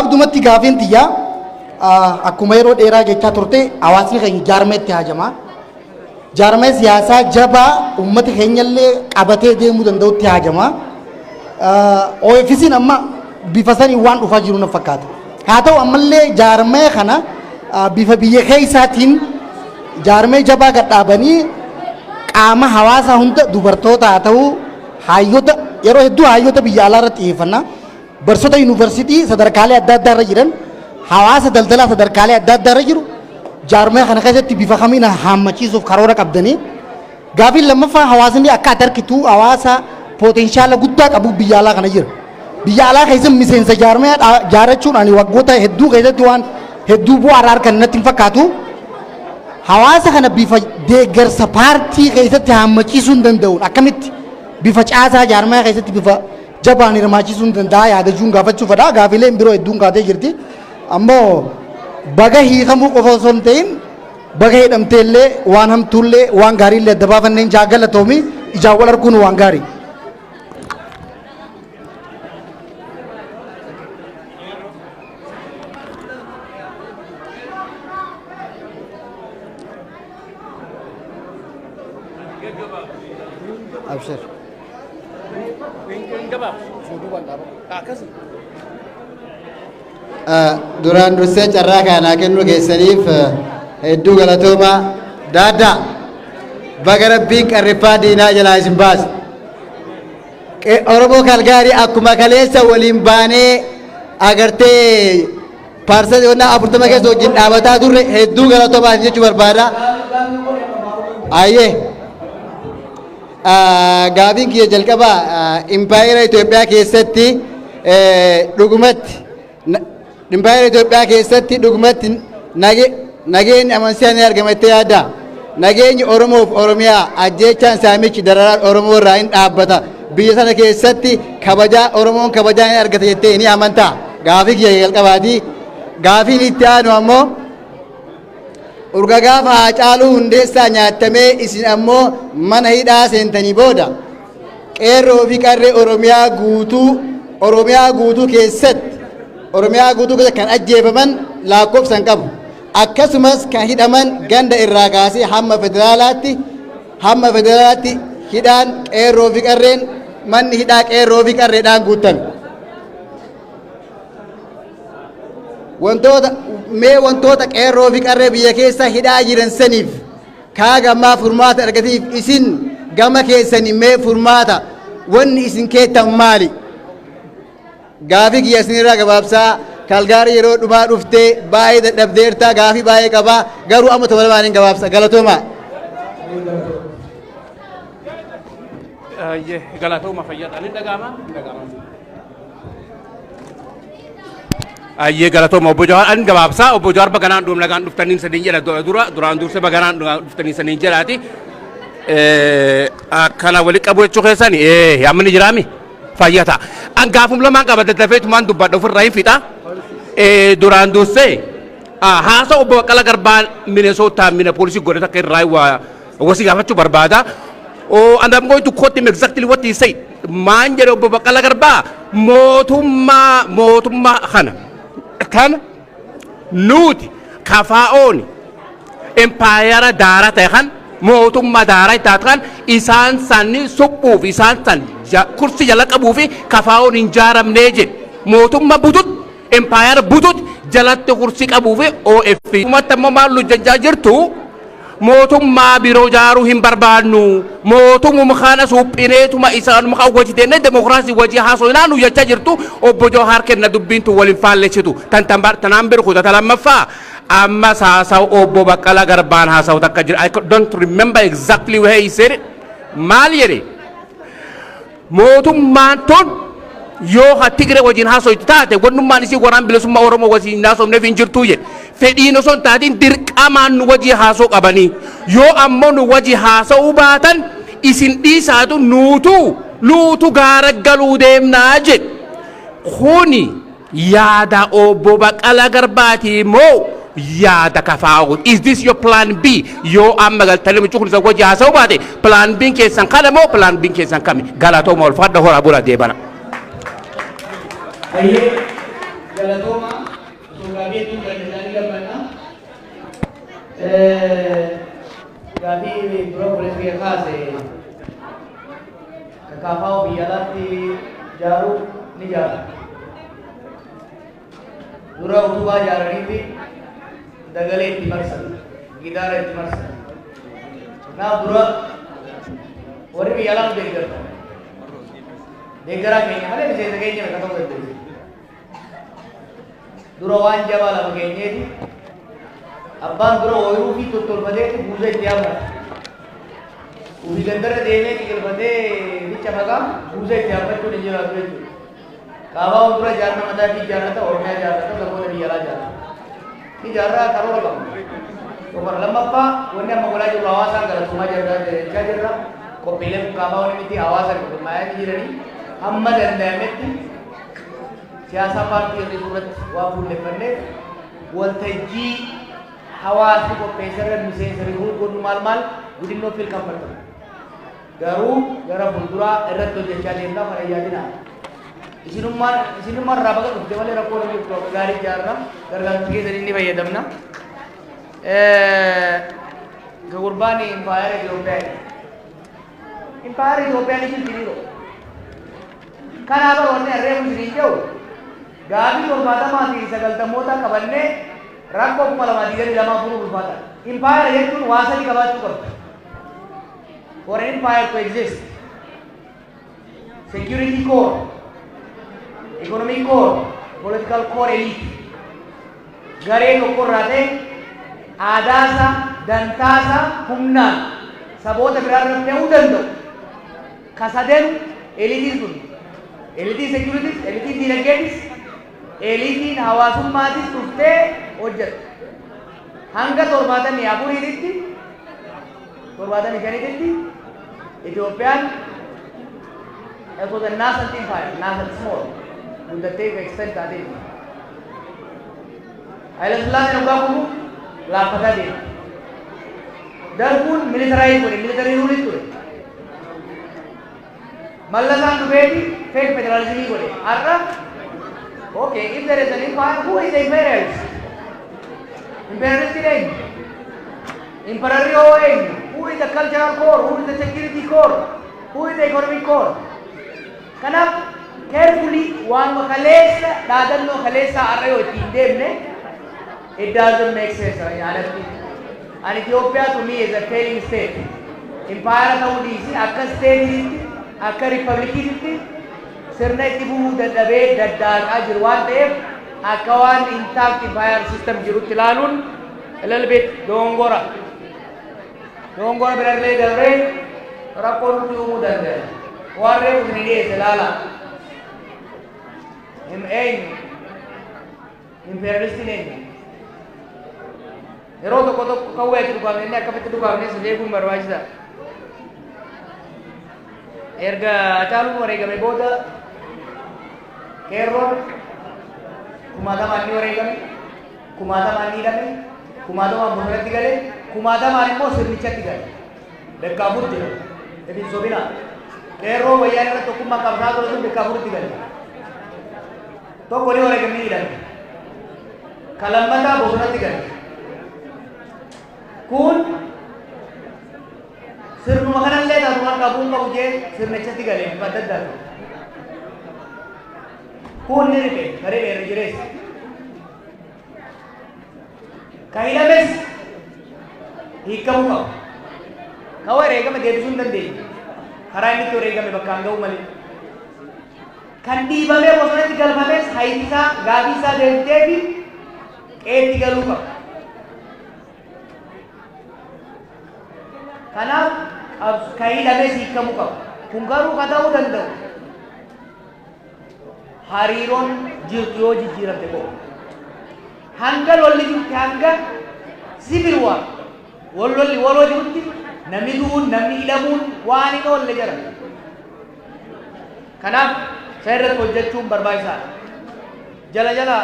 Gabaabdumatti gaafiin tiyyaa akkuma yeroo dheeraa jechaa turte, hawaasni keenya jaarmeetti haajama. Jaarmee siyaasaa jabaa uummata keenyallee qabatee deemuu danda'utti haajama. OFC'n amma bifa sanii waan dhufaa jiru na fakkaata. Haa ta'u ammallee jaarmee kana bifa biyya keessaatiin jaarmee jabaa gadhaabanii qaama hawaasaa hunda, dubartoota haa ta'u, hayyoota, yeroo hedduu hayyoota biyya alaa irratti xiyyeeffanna. Barsiisota yuunivarsiitii sadarkaalee adda addaa irra jiran, hawaasa daldalaa sadarkaalee adda addaa irra jiru jaarmee kana keessatti bifa kamiin haammachiisuuf karoora qabdanii? Gaafiin lammaffaa, hawaasni akka ati argitu hawaasa potential guddaa qabu biyya alaa kana jira. Biyya alaa keessa miseensa jaarmee jaarachuun ani waggoota hedduu keessatti waan hedduu bu'aa irraa argan natti hin fakkaatu. Hawaasa kana bifa deeggarsa paartii keessatti haammachiisuu hin danda'uun akkamitti bifa caasaa jaarmee keessatti bifa jabaan hirmaachisuu hin danda'a yaadachuun gaafachuu fedha. Gaafileen biroo hedduun kaatee jirti. Ammoo baga hiikamuu qofa osoo hin ta'in, baga hidhamtee illee waan hamtuullee waan gaariillee adda baafanneen jaa. Galatoomi, ijaan wal arguun waan gaarii. Abshir. Akkasii. Duraan dursee carraa kanaa kennuu keessaniif hedduu galatoomaa. Daaddaa, baga Rabbiin qarriffaa diinaa jalaa isin baase. Oromoo Kalgaarii, akkuma kaleessa waliin baanee agartee paarsa 40 keessa wajjin dhaabataa turre, hedduu galatoomaa jechuu barbaada. Ayyee. Gaafiin kiyya jalqabaa, impaayera Itoophiyaa keessatti dhugumatti, impaayera Itoophiyaa keessatti dhugumatti nageenyi amansiisaa ni argama jettee yaadda? Nageenyi Oromoof Oromiyaa, ajjeechaan, saamichi, dararaan Oromoo irraa hin dhaabbata? Biyya sana keessatti kabajaa Oromoon kabajaa ni argata jettee ni amantaa? Gaafii kiyya jalqabaati. Gaafiin itti aanu ammoo, urga gaafa Haacaaluu Hundeessaa nyaatamee isin ammoo mana hidhaa seentanii booda, qeerroo fi qarree Oromiyaa guutuu, Oromiyaa guutuu keessatti kan ajjeefaman lakkoofsan qabu. Akkasumas kan hidhaman ganda irraa kaasee hamma federaalaatti hidhaan qeerroo fi qarreen, manni hidhaa qeerroo fi qarreedhaan guutame. Wantoota mee wantoota qeerroo fi qarree biyya keessa hidhaa jiran saniif kaa gammaa furmaata argatiif, isin gama keessanii mee furmaata wanni isin keettan maali? Gaafii kiyya isinirraa gabaabsaa. Kalgaarii yeroo dhumaa dhuftee baay'ee dadhabdeertaa, gaafii baay'ee qabaa, garuu amma tola lamaan hin gabaabsa. Galatoomaa. Galatooma, fayyaadhaan hin dhaga'ama. Hin dhaga'ama. Ayyee, galatooma obbo Jawaar. Ani gabaabsaa, obbo Jawaar, baganaan dhuum nagaan dhuftaniin saniin jedha. Dura duraan dursee baganaan dhuftaniin saniin jedhaati. Akkana walitti qabu jechuu keessani amma ni jiraami fayyaa ta'a. An gaafum lamaan qaba, daddafeetumaan dubbadha, ofirraa hin fixa. Duraan dursee haasa obbo Baqqala Garbaa Minnesota Minneapolis godhe takka irraa waa wasi gaafachuu barbaada. Oh, and I'm going to quote him exactly what he said. Maan jedhe obbo Baqqala Garbaa? Mootummaa kana nuti kafaa'ooni empaayara daara ta'e kan mootummaa daaraa taate kan isaan sanni suphuuf, isaan san kursi jala qabuu fi kafaa'oon hin jaaramnee jedhe. Mootummaa butut, empaayara butut jalatti kursi qabuu fi OFC. Ummata immoo maal hojjechaa jirtu? Mootummaa biroo jaaruu hin barbaannu, mootumuma kana suphineetuma isaanuma kan hojjetenne demokiraasii wajii haasofnaa nu jechaa jirtu. Obbo Jawaar kenna, dubbiin tun waliin faallessitu tan tan tanaan biru kutata. Lammaffaa, amma haasawu obbo Baqqala Garbaan haasawu takka jira. I don't remember exactly where he said it. Maal jedhe? Mootummaan tun yoo ha Tigiree wajjin haasoitu taate, wannummaan isii waraan bilisummaa Oromoo wajjin haasofneef hin jirtuu jedhe. Fedhiin osoo hin taatin dirqamaan nu wajjin haasoo qabanii, yoo ammoo nu wajjin haasa'uu baatan, isin dhiisaatu nuutu gaara galuu deemnaa jedhe. Kuni yaada obbo Baqqalaa Garbaatii moo yaada kafaa'u? Is this your plan B? Yoo amma galtanii mucuu kun isa wajji haasa'uu baate, plan B keessan kana moo plan B keessan kami? Galatooma, ulfaadha, horaa bula, deebana. Ayyee. Galatooma osoo gaafii hedduu kan isaanii gammanna. Gaafii dura obboleessi kiyya kaase kakaafaa biyya alaatti ijaaruu ni ijaara. Dura utubaa ijaaraniifi dagalee itti marsan, gidaara itti marsan. Kanaaf dura warri biyya alaa nu deeggarta. Deeggaraa keenya malee miseensa keenya miti ta'uu dandeessu. Dura waan jabaa lafa keenyeeti abbaan dura ooyiruu fi tottolfateeti buusa itti yaammata. Ofii gandarra deemee qiqilfatee bicha maqaa buusa itti yaammachuun hin jiraatu jechuudha. Kaabaa dura ijaarna mataa fi ijaarrata, Oromiyaa ijaarrata, saboota biyya alaa ijaarrata. Ijaarraa karoora qaba. Tokko lammaffaa, wanni amma godhaa jirru hawaasaan galatoomaa jirra jechaa jirra. Qophiileen kaabaa wanni miti hawaasa qophaa'anii jiranii hamma danda'ametti siyaasa paartii hir'isuu irratti waan fuulleffanneef waltajjii hawaasni qopheessarra miseensa rikruut godhu maal maal guddinoo fil comfortable. Garuu gara fuulduraa irratti hojjechaa deemnaa kana yaadina. Isinummaan isinummaan irraa baga dhufte malee rakkoo hin jirtu, akka gaarii ijaarra, gargaarsa keessanii ni fayyadamna. Gurbaan impaayera Itoophiyaa. Impaayera Itoophiyaa ni jirti ni. Kanaaf wanni harree musliin jedhu gaafii 70 fi 90moota qabannee rakkoo 2022 furuuf ulfaata. Impaayera jechuun waa sadi qabaachuu qabdi. For an empire to exist, security core, economic core, political core elite. Garee tokko irraa ta'e aadaasaa, dantaasaa humnaan saboota biraa irratti ta'uu danda'u. Ka sadeen eliitiin sun, eliitiin securities, eliitiin diinagdeetis, eliitiin hawaasummaatis dhuftee hojjetu. Hanga 74tti, 75tti Itoophiyaan it was a nascent empire, nascent, small, guddattee extend taatee. Haile Sillaaseen hoggaa kufu laaffataa deema. Darbuun militarize godhe, military rule ture. Mallasaan dhufeeti fake federalism godhe. Har'a, okay, if there is an empire, who is the imperialist? Imperialist eenyu? Emperorri hoo eenyu? Who is the cultural core? Who is the security core? Who is the economic core? Kanaaf carefully waan kaleessa dhaadannoo kaleessaa har'a yoo ittiin deemne it doesn't make sense yaadatti. And Ethiopia to me is a failing state. Empire ta'uu dhiisi, akka stateiitti, akka republiciitti sirna itti bu'uu dadhabee daddaaqaa jiru waan ta'eef akka waan intact empire system jirutti ilaaluun a little bit dongora. Dongora birallee dabree rakkoo nutti uumuu danda'a. Waan reefu isin dhiyeesse ilaala. Eenyu? Imperialistiin eenyu? Yeroo tokko tokko qawwee itti dhukaafne inni akkamitti dhukaafne si beekuun barbaachisaadha. Erga Hacaaluun wareegame booda qeerroon kumaatamaan ni wareegame, kumaatamaan ni hidhame, kumaatamaan bosonatti gale, kumaatamaan immoo sirnichatti gale. Bakka afur jira. Ifin sobina. Qeerroo wayyaan irratti tokkummaa qabsaa ture sun bakka afuritti gale. Tokko ni wareegame, ni hidhame. Ka lammataa bosonatti gale. Kun sirnuma kanallee taatu harkaa bu'uun qabu jee sirnichatti galee bifa adda addaati. Kun ni riqe garee dheerri jireessa. Ka hidhames hiikamuu qaba. Ka wareegame deebisuu hin dandeenye. Karaa inni itti wareegame bakkaan ga'u malee. Kan dhiibamee bosonatti galfames hayitisaa gaafii isaa deebitee fi qeetti galuu qaba. Kanaaf ka hidhames hiikamuu qaba. Kun garuu ka ta'uu danda'u hariiroon jirtu yoo jijjiiramte qofa. Hanga lolli jirutti, hanga civil war wal lolli waloo jirutti namni du'uun, namni hidhamuun waan hin oolle jira. Kanaaf isa irratti hojjechuun barbaachisaadha. Jala jala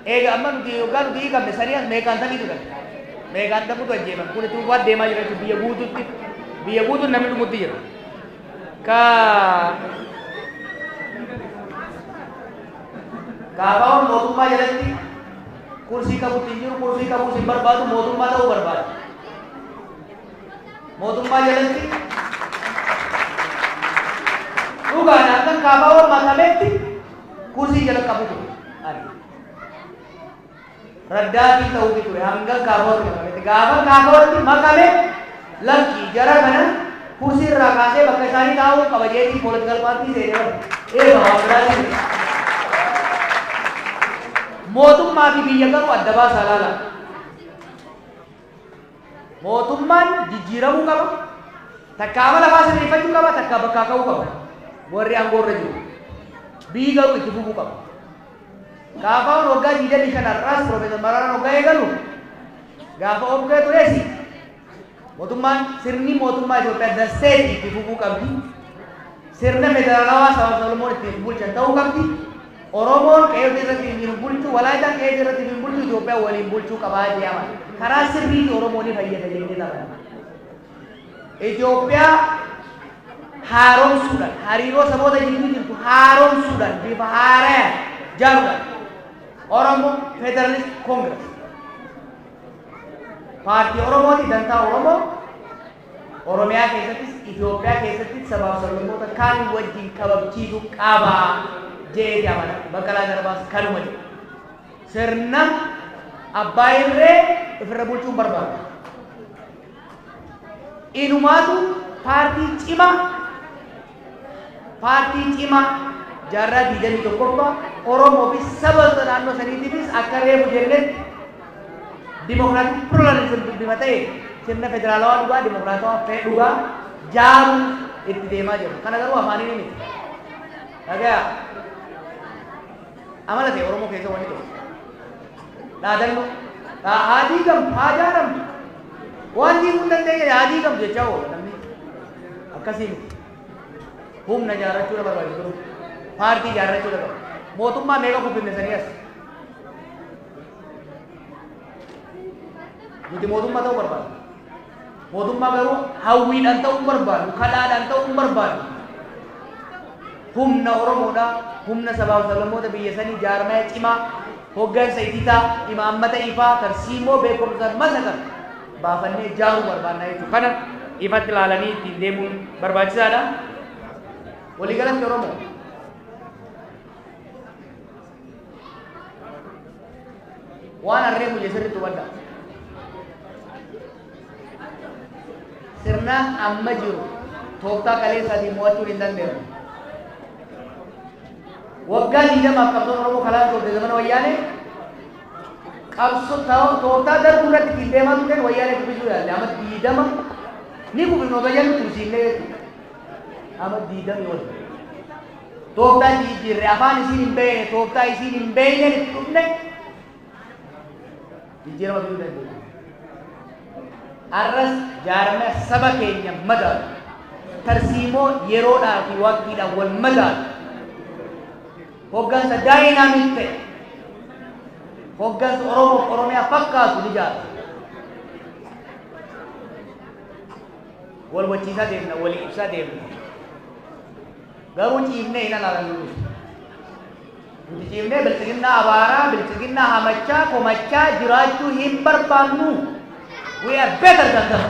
eega amma nuti yookaan nuti hiikamne sanii as meeqaan tamiitu dhufe. Meeqaan tamutu ajjeefame. Kun itti fufaa deemaa jira jechuudha biyya guutuutti. Biyya guutuun namni dhumutti jira. Ka KFO'n mootummaa jalatti kursii qabutti hin jiru, kursii qabuus hin barbaadu, mootummaa ta'uu barbaada. Mootummaa jalatti dhugaadhaan kan KFO'n makametti kursii jala qabu ture. Ani raddaatii ta'uufi ture hanga KFO'tti makametti. Gaafa KFO'tti makame, lakkii, jara kana kursii irraa kaasee bakka isaanii taa'uu qaba jeetii political party seenee bara. Eeba, waan biraatiin. Mootummaa fi biyya garuu adda baasaa laala. Mootummaan jijjiiramuu qaba. Takka amala lafaa sirreeffachuu qaba, takka bakkaa ka'uu qaba. Warri aangoo irra jiru. Biyyi garuu itti fufuu qaba. KFO'n waggaa 25 har'aas Piroofeesar Maraaraan waggaa eegalu gaafa obbee tureesi, mootummaan, sirni mootummaa Itoophiyaa dasseet itti fufuu qabdi. Sirna federaalawaa saba Solomoon ittiin bulchan ta'uu qabdi. Oromoon qe'ee irratti ittiin bulchu, Walaayitaan qe'ee irratti ittiin bulchu, Itoophiyaa waliin bulchuu qabaa jedhama. Karaa sirriitti Oromoo ni fayyada jennee taphanna. Itoophiyaa haaromsuudhaan, hariiroo saboota jidduu jirtu haaromsuudhaan, bifa haarayaan jaaruudhaan, Oromo Federalist Congress paartii Oromooti. Dantaa Oromoo Oromiyaa keessattis Itoophiyaa keessattis sabaaf sablammoota kaan wajjin kabachiisu qaba jeeti amana. Baqqalaa Garbaas kanuma jedhu. Sirna abbaa irree ofirra bulchuun barbaadu. Inumaatu paartii cimaa, paartii cimaa jaarraa 21ffaa Oromoo fi saba naannoo saniitiifis akka reefu jennetti democratic pluralism bifa ta'e, sirna federaalawaa dhugaa, dimokiraatawaa fee dhugaa jaaruun itti deemaa jiru. Kana garuu afaaniin miti. Dhagaya. Amala ta'e Oromoo keessa wanni tokko. Dhaadannoo. Haa diigamtu, haa jaaramtu. Waan diiguu hin dandeenye haa diigamtu jechaa oola namni. Akkasii miti. Humna ijaarrachuu barbaachisu. Paartii ijaarrachuu qaba. Mootummaa meeqa kufinne sanii as? Nuti mootummaa ta'uu barbaadna. Mootummaa garuu hawwiidhaan ta'uu hin barbaadnu, kadhaadhaan ta'uu hin barbaadnu. Humna Oromoodhaa, humna sabaaf sablammoota biyya sanii, jaarmaya cimaa, hoggansa ititaa, imaammata ifaa, tarsiimoo beekumsaan masakan baafannee ijaaruu barbaannaa jechuudha. Kana ifatti ilaalanii ittiin deemuun barbaachisaadha. Waliigalatti Oromoo waan harree muje sirriitti hubadhaa. Sirna amma jiru tooftaa kaleessaatiin mo'achuun hin danda'amu. Waggaa 20f qabsoon Oromoo kalaan turte zamana Wayyaanee qabsoo tooftaa darbuu irratti ittiin deemaa turteen Wayyaanee kuffisuu yaalle. Amma 20 ni kufifnu osoo jennu tursiifnee jechuudha. Amma 20 ol. Tooftaa jijjiirre, afaan isiin hin beekne, tooftaa isiin hin beekneen itti dhufne, jijjiirama fiduu dandeenya. Har'as jaarmaya saba keenya madaalu, tarsiimoo yeroodhaa fi waqtiidhaan wal madaalu, hoggansa dynamic ta'e, hoggansa Oromoof Oromiyaa fakkaatu ni jaara. Wal wachiisaa deemna, walii ibsaa deemna. Garuu ciifnee hin alaalannu nuti. Nuti ciifnee biltsiginnaa abaaraa, biltsiginnaa hamachaa, komachaa jiraachuu hin barbaannu. We are better than them.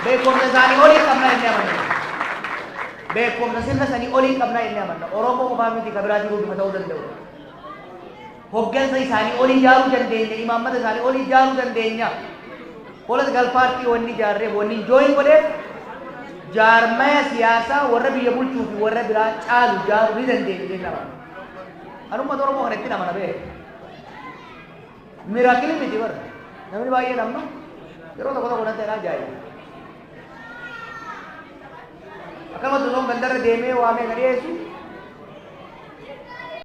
Beekumsa isaanii olii qabna inni amanna. Beekumsa sirna sanii olii qabna inni amanna. Oromoo qofaa miti, ka biraa jiruu bifa ta'uu danda'u. Hoggansa isaanii olii ijaaruu dandeenya, imaammata isaanii olii ijaaruu dandeenya. Political party wanni ijaarreef, wanni join godheef, jaarmaya siyaasaa warra biyya bulchuu fi warra biraa caalu ijaaruu ni dandeenya jennee amanna. Kan uummata Oromoo kana ittiin amana beeku. Miracle miti bara. Namni baay'een amma yeroo tokko tokko natti ajaa'iba. Akkanumatti osoo gandarra deemee waamee ka dhiyeessu